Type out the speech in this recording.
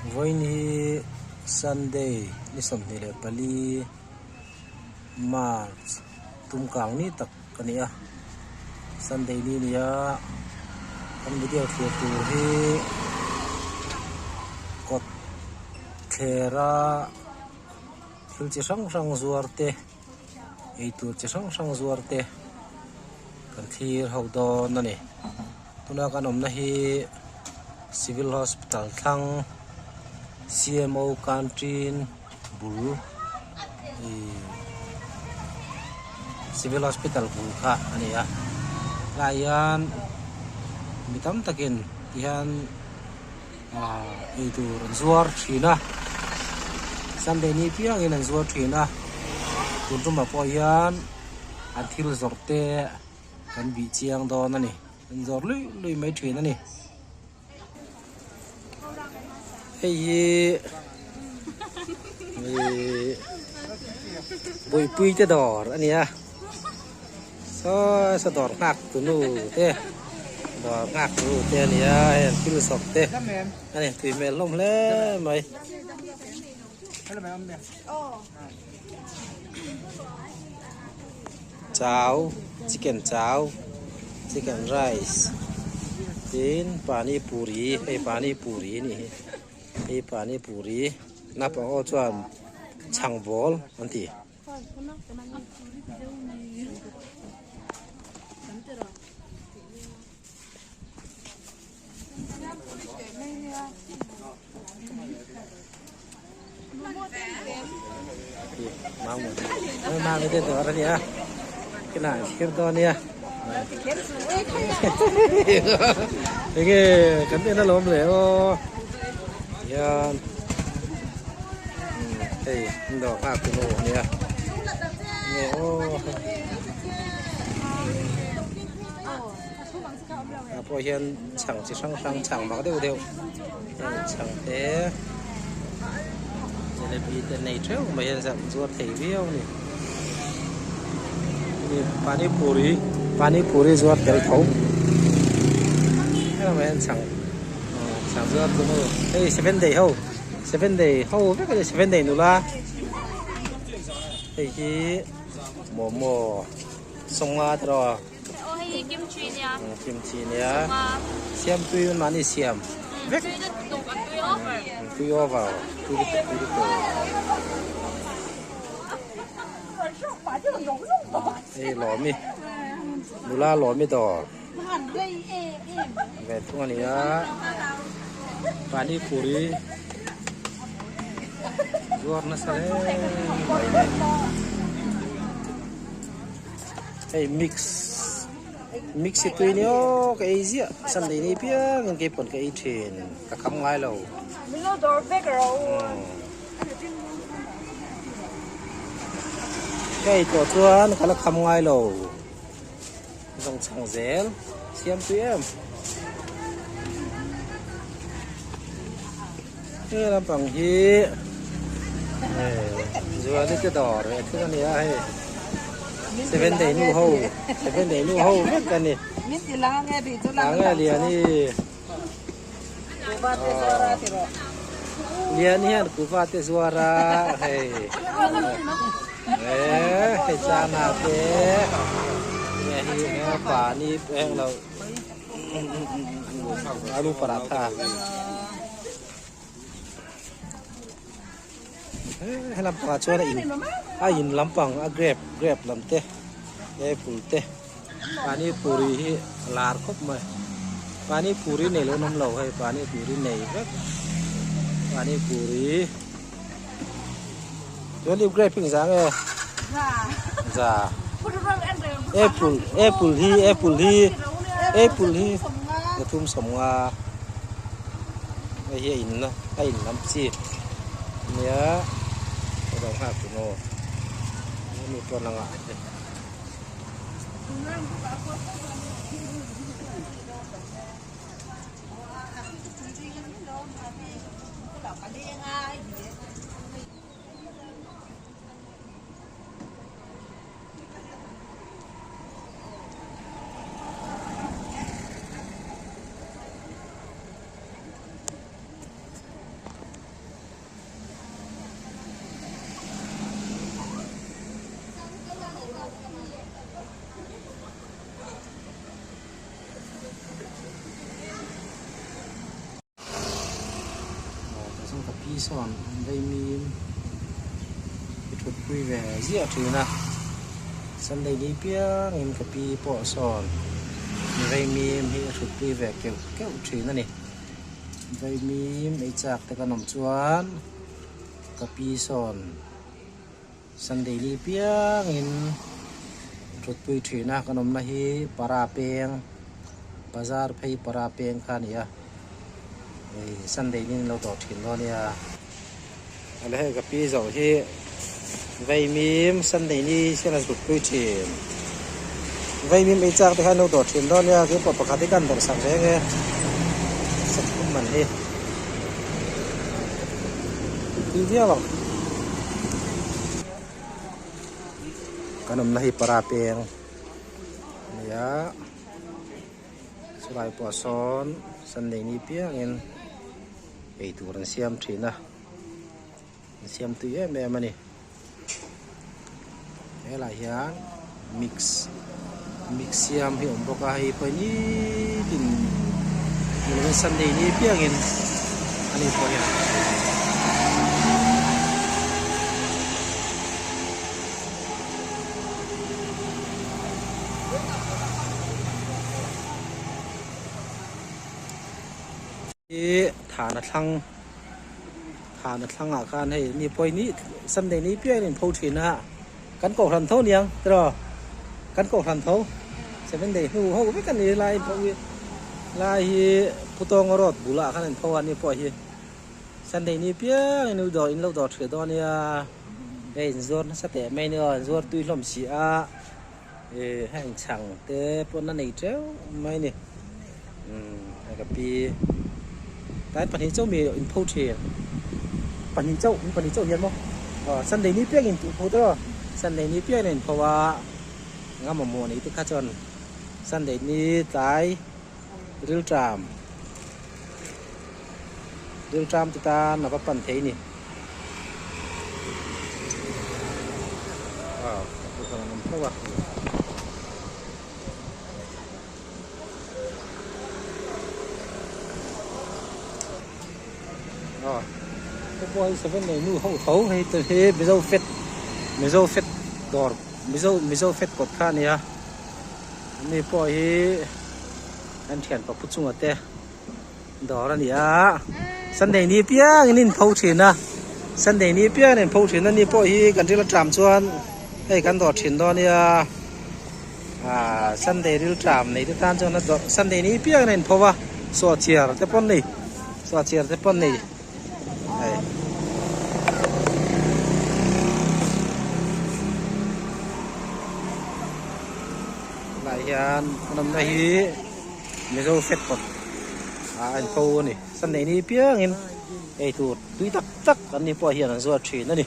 Vawiin hi Sunday ni 24 March tum kang ni tak a ni a Sunday ni a ni a kan video thlir tur hi kawt thlera thil chi hrang hrang zuar te eitur chi hrang hrang zuar te kan thlir ho dawn a ni tuna kan awmna hi civil hospital thlang C_M_O canteen bul ihh civil hospital bul kha a ni a tlaiah hian mi tam takin tihian Ahh eitur an zuar thin a Sunday ni piangin an zuar thin a tun tumah pawh hian an thil zawrh te kan bih chiang dawn a ni an zawrh luih luih mai thin a ni hei hi ihh bawihpui te dawr a ni a. Saw saw dawr nghak tu nu te dawr nghak tu nu te a ni a hei an thil zawrh te a ni tui hmel hlawm hle mai. Chau chicken chau chicken rice tin pani puri hei pani puri a nih hi hei pani puri naupang ho chuan chhang bawl an ti. Mang te dawr a nia kinah an thlir dawn nia enge kan en alawm le aw hian. Hei an dawr nghak tu nu a nia nge aw ah pawh hian chhang chi hrang hrang chhang mak deuh deuh heng chhang te jalebi te nei theuh mai hian zan zuar thei viau a ni pani puri pani puri zuar tel tho helaiah hian chhang chhang zuar tu nu hei seven day ho. Seven day ho vek a ni seven day nula hei hi momo sawnga te rawh aw hei hi kimchi nia kimchi nia siam tui mahni siam vek tui lutuk a tui over tui over tui lutuk tui lutuk hei lawmi nula lawmi dawr Ve thung a ni a pani puri zuar nasa hle mai a ni hei mix mix hi tui ni aw ka ei ziah sunday ni piang in keipawn ka ei thin ka kham ngai lo. Ka ei tawh chuan ka la kham ngai lo. Zawng chhang zel siam tui em. He lampang hi zuali te dawr ve thung a ni a hei seven day nu ho seven day nu ho vek a ni lang e lian hi lian hian kuva te zuar a hei hei chana te nge hi nge pani eng lo alu paratha he lampangah chuan a in a in lampang a grape grape lam te apple te pani puri hi a lar khawp mai pani puri nei lo an awm lo hei pani puri nei vek pani puri chuan ih grape hi engzah nge za apple apple hi apple hi apple hi pathum sawmnga hei hi a in a a in lam chi nia ka lo nghak tun aw hemi pawn a ngah te. Chuan ka pi sawn vaimim i thutpui ve ziah thin a, Sunday ni piangin ka pi pawh sawn vaimim hi a thutpui ve keuh keuh thin a ni. Vaimim ei chak te kan awm chuan ka pi sawn Sunday ni piangin a thutpui thin a, kan awmna hi para peng bazar phei para peng kha a ni a, hei Sunday ni an lo dawh thin dawn nia. Awle hei ka pi zawh hi vaimim Sunday ni hian a thutpui thin, vaimim ei chak te kha an lo dawh thin dawn nia, keipawh pakhat hi ka han dawrh sak ve nge sathum man hi. Tui viau ang. Kan awmna hi para peng a ni a, chulai pawh sawn Sunday ni piangin eitur an siam thin a, an siam tui em em a ni. Helai hian mix mix siam hi a awm bawk a hei pawh hi nitin ni lovin sunday ni piangin ani pawh hian Hi thana thlang thana thlangah khan hei mi pawh ni Sunday ni piang in pho thin a kan kohhran tho niang tiraw kan kohhran tho seven day hnu ho vek a ni lai pho hi lai hi Putawnga road bulah khan an pho a ni pawh hi Sunday ni piang in dawr in lo dawr thei dawn nia hei in zuar nasa teh mai nia in zuar tui hlawm si a ih heng chhang te pawn a nei teuh mai a ni. Umm hei ka pi tlai pahnih chauh mi in pho thin pahnih chauh in pahnih chauh hian maw aw sunday ni piang in tih pho tawh sunday ni piang in pho a eng a mamawh nei te kha chuan sunday ni tlai rilṭam rilṭam te tan a va pan thei a ni aw an awm hlauh a. Hei pawh hi seven nei nu ho tho hei te hi mizo fet mizo fet dawr mizo mizo fet kawt kha a nia ani pawh hi an thianpa pu chunga te dawr a ni a sunday ni piangin an inpho thin a sunday ni piangin an inpho thin a ni pawh hi kan ril aṭam chuan hei kan dawr thin dawn nia ah sunday ril ṭam nei te tan chuan a dawrh sunday ni piangin a inpho a sawhchiar te pawn nei sawhchiar te pawn nei hei. Tunah hian an awmna hi Mizo fat kawt ah a inpho a ni. Sunday ni piangin eitur tui tak tak an ni pawh hian an zuar thin a ni.